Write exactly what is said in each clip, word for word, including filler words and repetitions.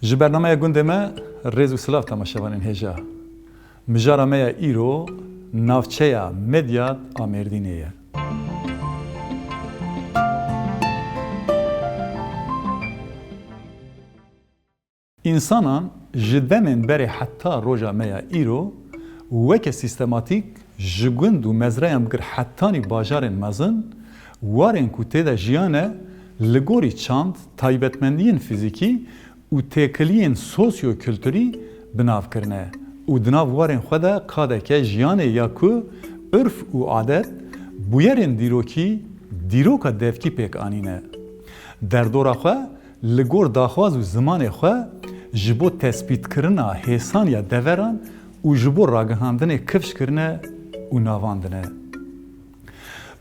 Ji bernameya gundê me rêz û silav temaşevanên hêja. Mijara me ya îro navçeya Medyad a Mêrdînê ye. Însanan ji demên berê heta roja me ya îro weke sîstematîk ji gund û mezreyan bigir hetanî bajarên mezin, warên ku tê de jiyane li gorî çand, taybetmendiyên fîzîkî û têkiliyên sosyo-kulturî bi nav kirine û di nav warên xwe de qadeke jiyanê ya ku urf û adet, bûyerên dîrokî, dîroka devkî pêk anîne. Derdora xwe li gor daxwaz û zimanê xwe ji bo tespîtkirina hêsan ya deveran û ji bo ragihandinê kifş kirine û navandine.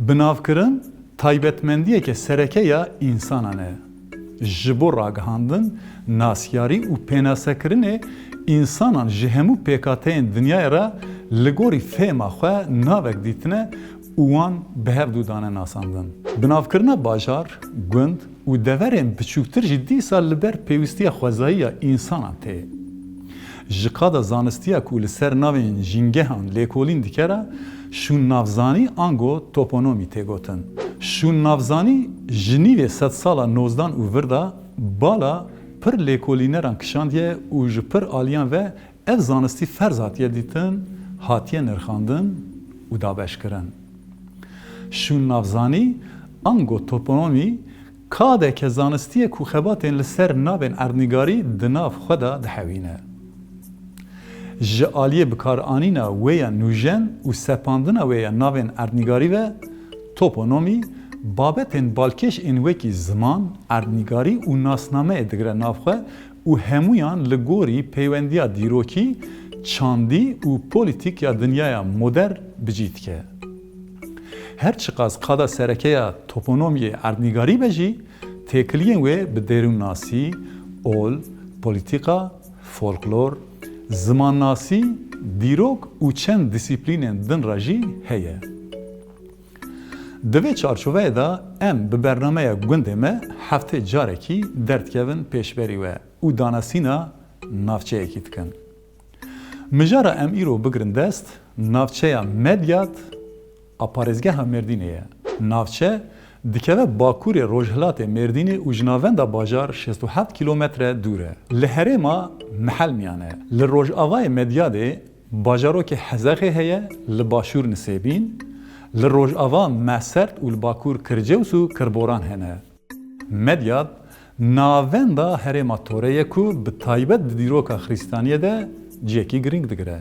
Binavkirin taybetmendiyeke sereke ya însanan e. Ji bo ragihandin, nasyarî û pênasekirinê însanan ji hemû pêkhateyên dinyayê re li gorî fêhma xwe navek dîtine û wan bi hev dû dane nasandin. Binavkirina bajar, gund û deverên biçûktir jî dîsa li ber pêwîstiya xwezayî ya însanan tê. Ji qada zanistiya ku li ser navên jîngehan lêkolîn dike re şûnnavzanî ango toponomî tê gotin. Şûnnavzanî ji nîvê sedsala nozdan û vir de bala pir lêkolîneran kişandiye û ji pir aliyan ve ev zanistî ferz hatiye dîtin, hatiye nirxandin û dabeşkirin. Şûnnavzanî ango toponomî kadeke zanistî ye ku xebatên li ser navên erdnîgarî di nav xwe de dihewîne. Ji aliyê bikaranîna wê ya nûjen û sepandina wê ya navên erdnîgarî ve toponomî babetên balkêş ên wekî ziman, erdnîgarî û nasnameyê digire nav xwe û hemûyan li gorî peywendiya dîrokî, çandî û polîtîk ya dinyaya modern bi cî dike. Her çiqas qada sereke ya toponomiyê erdnîgarî be jî, têkiliyên wê bi derûnnasî, ol, polîtîka, folklor, zimannasî, dîrok û çend dîsîplînên din re jî heye. Di vê çarçoveyê de em bi bernameya gundê me heftê carekî derdikevin pêşberî we û danesîna navçeyekî dikin. Mijara em îro bigirin dest, navçeya Medyad a parêzgeha Mêrdînê ye. Navçe dikeve bakurê rojhilatê Mêrdînê û ji navenda bajar şêst û heft kîlometre dûr e. Li herêma Mihelmiyan e. Li rojavayê Medyadê bajarokê Hezexê heye, li başûr Nisêbîn, li rojava Mesert û li bakur Kircews û Kirboran hene. Medyad navenda herêma Torê ye ku bi taybet di dîroka Xrîstiyaniyê de cihekî girîng digire.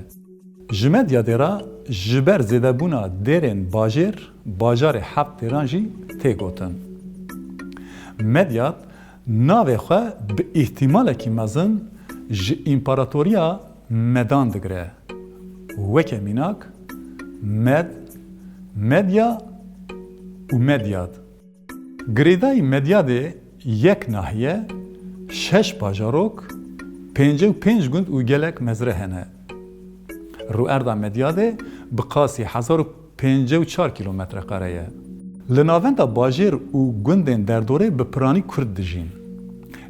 Ji Medyadê re ji ber zêdebûna dêrên bajêr, bajarê heft dêran jî tê gotin. Medyad navê xwe bi îhtimalekî mezin ji Împaratoriya Medan digire. Weke mînak, Med, Medya û Medyad. Girêdayî Medyadê yek nahiye, şeş bajarok, pêncî û pênc gund û gelek mezre hene. Rûerda Medyadê bi qasî hezar û pêncî û çar kîlometre kare ye. Li navenda bajêr û gundên derdorê bi piranî Kurd dijîn.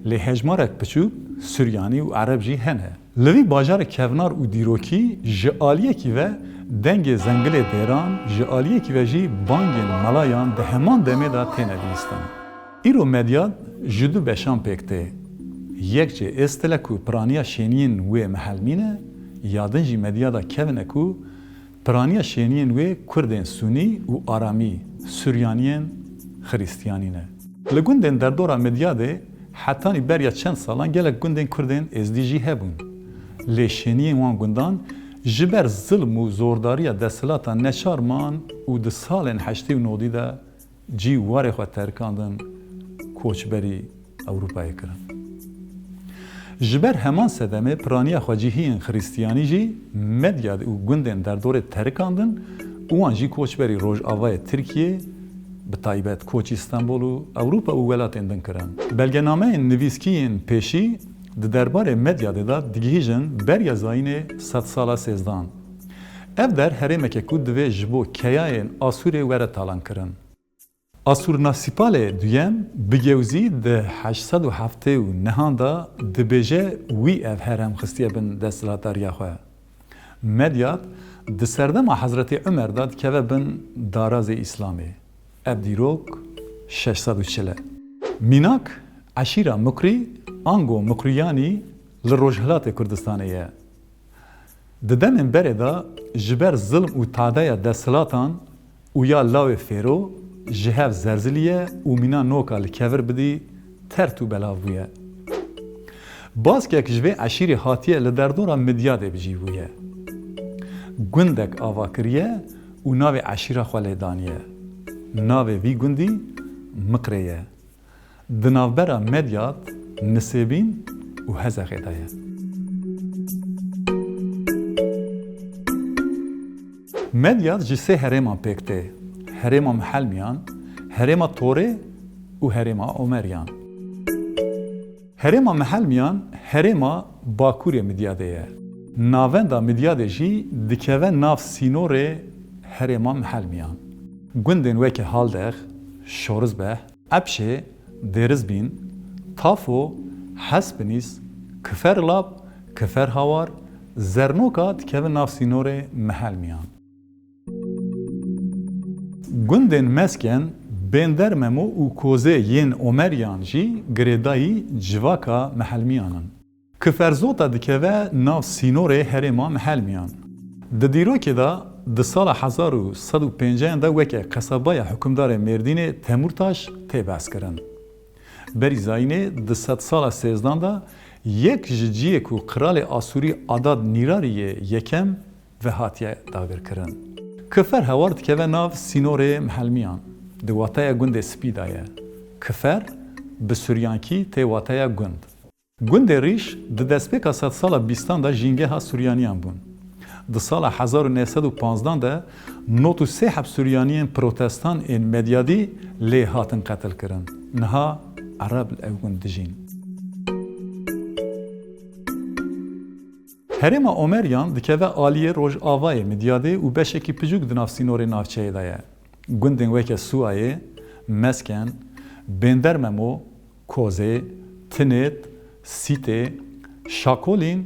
Lê hejmarek piçûk Suryanî û Ereb jî hene. Li vî bajarê kevnar û dîrokî ji aliyekî ve dengê zengilê dêran, ji aliyekî ve jî bangên melayan di heman demê de têne bihîstin. Îro Medyad ji du beşan pêk tê. Yek jê Êstil e ku piraniya şêniyên wê Mihelmîn e, ya din jî Medyada Kevin e ku piraniya şêniyên wê Kurdên Sûnî û Aramî, Suryaniyên Xiristiyanî ne. Li gundên derdora Medyadê hetanî beriya çend salan gelek gundên Kurdên Êzdî jî hebûn. Lê şêniyên wan gundan ji ber zilm û zordariya desthilata neçar man û di salên heştê û nodî de cî warê xwe terikandin, koçberî Ewropayê kirin. Ji ber heman sedemê piraniya xwecihiyên Xiristiyanî jî Medyad û gundên derdorê terikandin û wan jî koçberî Rojavayê Tirkiyê, bi taybet koçî Stenbol û Ewropa û welatên din kirin. Belgenameyên nivîskî yên pêşî di derbarê Medyadê de digihîjin beriya zayînê sedsala sêzdan. Ev der herêmeke ku divê ji bo keyayên Asûrê were talankirin. Asurnasipalê duyem Bigewzî di heşt sed û heftê û nehan de dibêje wî ev herêm xistiye bin desthilatdariya xwe. Medyad di serdema Hezretî Umer de dikeve bin darazê Îslamê. Ev dîrok şeş sed û çil e. Mînak, eşîra Mikrî, ango Mikriyanî, li Rojhilatê Kurdistanê ye. Di demên berê de ji ber zilm û tadeya desthilatan û ya lawê fêro ji hev zerziliye û mîna noka li kevir bidî tert û belav bûye. Baskek ji vê eşîrê hatiye li derdora Midyadê bi cî bûye. Gundek ava kiriye û navê eşîra xwe lê daniye. Navê vî gundî Mikrê ye. Di navbera Medyad, Nisêbîn û Hezexê de ye. Medyad ji sê herêman pêk tê, herêma Mihelmiyan, herêma Torê û herêma Omeriyan. Herêma Mihelmiyan herêma bakurê Midyadê ye. Navenda Midyadê jî dikeve nav sînorê herêma Mihelmiyan. Gundên weke Haldex, Şorizbeh, Epşê, Dêrizbîn, Tafo, Hespinîs, Kiferlab, Kiferhawar, Zernoka dikevin nav sînorê Mihelmiyan. Gundên Mesken, Bêndermemo û Kozê yên Omeriyan jî girêdayî civaka Mihelmiyan in. Kiferzota dikeve nav sînorê herêma Mihelmiyan. Di dîrokê de di sala hezar û sed û pêncî de weke qesabaya hukimdarê Mêrdînê Temûrtaş tê behskirin. Berî zayînê di sedsala sêzdan de yek ji ciyê ku qiralê Asûrî Adad Nîrarî yê yekem ve hatiye dagirkirin. Kifer Hewar dikeve nav sînorê Mihelmiyan. Di wateya gundê spî de ye. Kifer bi suryankî tê wateya gund. Gundê Rîş di destpêka sedsala bîstan de jîngeha Suryaniyan bûn. Di sala hezar û neh sed û panzdan de nod û sê heb Suryaniyên protestan ên Medyadî lê hatin qetilkirin. Niha Ereb li ew gund dijîn. Herêma Omeriyan dikeve aliyê rojavayê Midyadê û beşekî piçûk di nav sînorê navçeyê de ye. Gundên weke Suwayê, Mesken, Bêndermemo, Kozê, Tinêt, Sîtê, Şakolîn,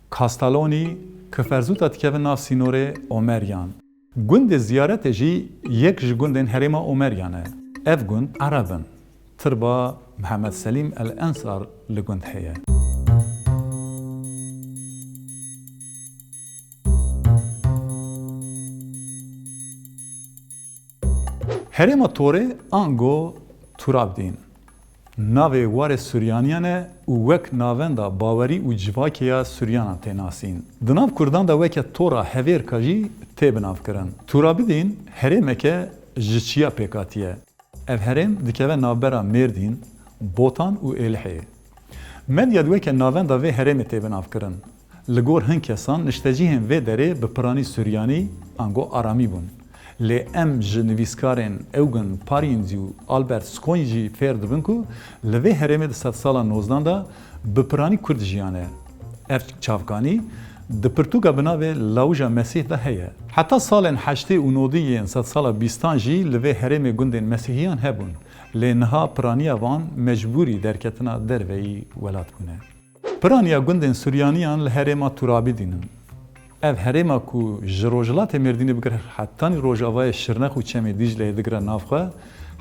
Kastalonî, Kiferzûta dikevin nav sînorê Omeriyan. Gundê Ziyaretê jî yek ji gundên herêma Omeriyan e. Ev gund Ereb in. Tirba Mihemed Selîm El Ensar li gund heye. Herêma Torê ango Turabdîn, navê warê Suryaniyan e û wek navenda bawerî û civakê ya Suryanan tê nasîn. Di nav Kurdan de weke Tora Hevêrka jî tê binavkirin. Turabidîn herêmeke ji çiya pêk hatiye. Ev herêm dikeve navbera Mêrdîn, Botan û Êlihê. Medyad weke navenda vê herêmê tê binavkirin. Li gor hin kesan niştecihên vê derê bi piranî suryanî ango aramî bûn. Lê em ji nivîskarên Eugen Parienzi û Albert Scoin jî fêr dibin ku li vê herêmê di sedsala nozdan de bi piranî kurd jiyane. Ev çavkanî di pirtûka bi navê Lawija Mesîh de heye. Heta salên heştê û nodî yên sedsala bîstan jî li vê herêmê gundên mesîhiyan hebûn. Lê niha piraniya van mecbûrî derketina derveyî welat bûne. Piraniya gundên Suryaniyan li herêma Turabidîn in. Ev herêma ku ji rojhilatê Mêrdînê bigire hetanî rojavayê Şirnex û Çemê Dîcleyê digire nav xwe,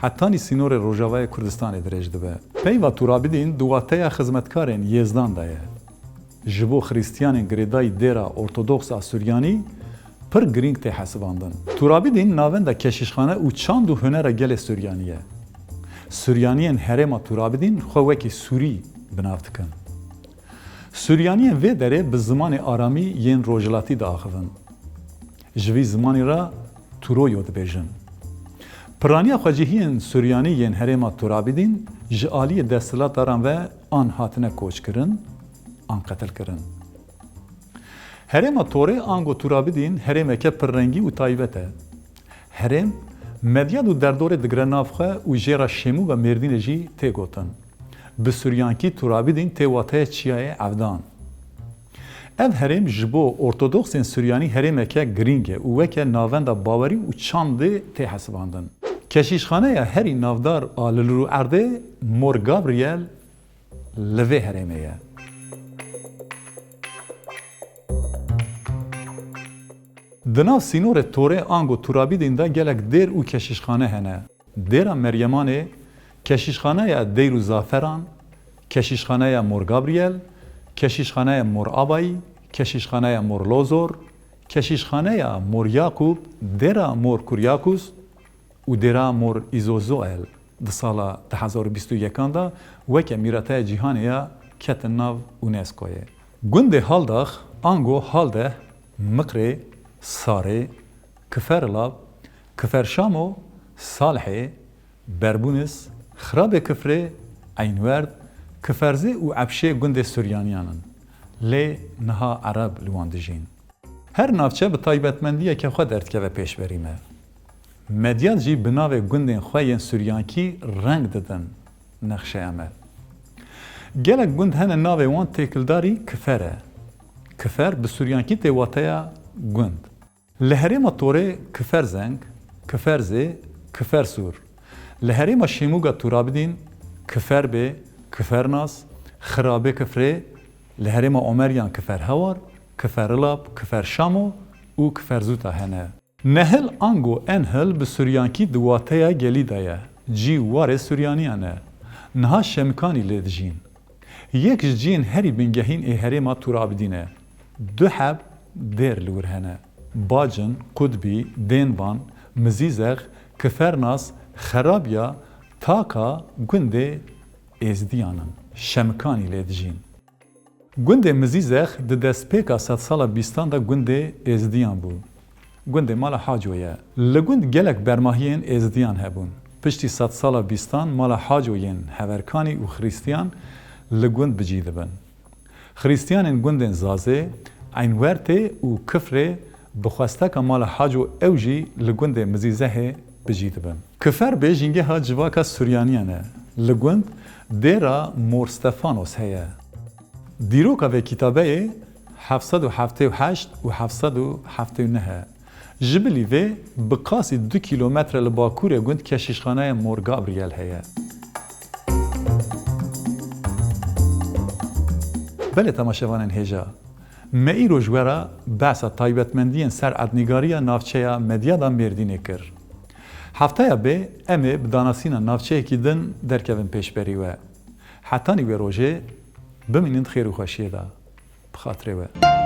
hetanî sînorê rojavayê Kurdistanê dirêj dibe. Peyva Turabidîn di wateya xizmetkarên Yêzdan de ye. Ji bo Xristiyanên girêdayî dêra Ortodoks a Suryanî pir girîng tê hesibandin. Turabidîn navenda keşîşxane û çand û hunera gelê Suryanî ye. Suryaniyên herêma Turabidîn xwe wekî Sûrî bi nav dikin. Suryaniyên vê derê bi zimanê aramî yên rojhilatî diaxivin. Ji vî zimanî re Turoyo dibêjin. Piraniya xwecihiyên Suryanî yên herêma Turabidîn ji aliyê desthilatdaran ve an hatine koçkirin, an qetilkirin. Herêma Torê ango Turabidîn herêmeke pirrengî û taybet e. Herêm, Medyad û Derdorê digire nav xwe û jê re Şêmûga Mêrdînê jî tê gotin. Bi suryankî Turabidîn tê wateya çiyayê Evdan. Ev herêm ji bo ortodoksên suryanî herêmeke girîng e û weke navenda bawerî û çandê tê hesibandin. Keşîşxaneya herî navdar a li rû erdê Mor Gabriel li vê herêmê ye. Di nav sînorê Torê ango Turabîdîn de gelek dêr û keşîşxane hene. Dêra Meryemanê, Keşîşxaneya Deyr û Zaferan, Keşîşxaneya Mor Gabriel, Keşîşxaneya Mor Abayî, Keşîşxaneya Mor Lozor, Keşîşxaneya Mor Yakûb, Dêra Mor Kuryakus û Dêra Mor Îzozoel di sala du hezar û bîst û yekan de weke mîrateya cîhanê ya ketin nav UNESCOyê. Gundê Haldax ango Haldeh, Miqrê, Sarê, Kiferilab, Kiferşamo, Salhê, Berbunis, Xirabê Kifrê, Eynwerd, Kiferzê û Ebşê gundê Suryaniyan in. Lê niha Ereb li wan dijîn. Her navçe bi taybetmendiyeke xwe derdikeve pêşberî me. Medyat jî bi navê gundên xwe yên Suryankî reng didin nexşeya me. Gelek gund hene navê wan têkildarî Kifer e. Kifer bi Suryankî tê wateya gund. Li herêma Torê Kiferzeng, Kiferzê, Kifersûr. Li herêma Şêmûga Turabidîn Kiferbê, Kifernas, Xirabê Kifrê, li herêma Omeriyan Kiferhewar, Kiferilab, Kiferşamo û Kiferzûta hene. Nehil ango Enhil bi Suryankî di wateya gelî de ye. Cî warê Suryaniyan e. Niha Şemikanî lê dijîn. Yek ji ciyên herî bingehîn ê herêma Turabidîn e. Du heb dêr li wir hene. Bacin, Qudbî, Dênvan, Mizîzex, Kifernas, Xerabiya, Taka gundê Êzdiyan in. Şemikanî lê dijîn. Gundê Mizîzex di destpêka sedsala bîstan de gundê Êzdiyan bû. Gundê mala Haco ye. Li gund gelek bermahiyên Êzdiyan hebûn. Piştî sedsala bîstan mala Haco yên Heverkanî û Xirîstiyan li gund bi cî dibin. Xirîstiyanên gundên Zazê, Eynwertê û Kifrê bi xwesteka mala Haco ew jî li gundê Mizîzehê bi cî dibin. Kifer bê jîngeha civaka Suryaniyan e. Li gund dêra Mor Stefanos heye. Dîroka vê kitabeyê heft sed û heftê û heşt û heft sed û heftê û neh e. Ji bilî vê bi qasî du kîlometre li bakurê gund keşîşxaneya Mor Gabriel heye. Belê temaşevanên hêja, me îro ji we re behsa taybetmendiyên ser erdnîgariya navçeya Medyada Mêrdînê kir. Hefteya bê em ê bi danasîna navçeyekî din derkevin pêşberî we. Hetanî wê rojê, bimînin di xêr û xweşiyê de. Bi xatirê we.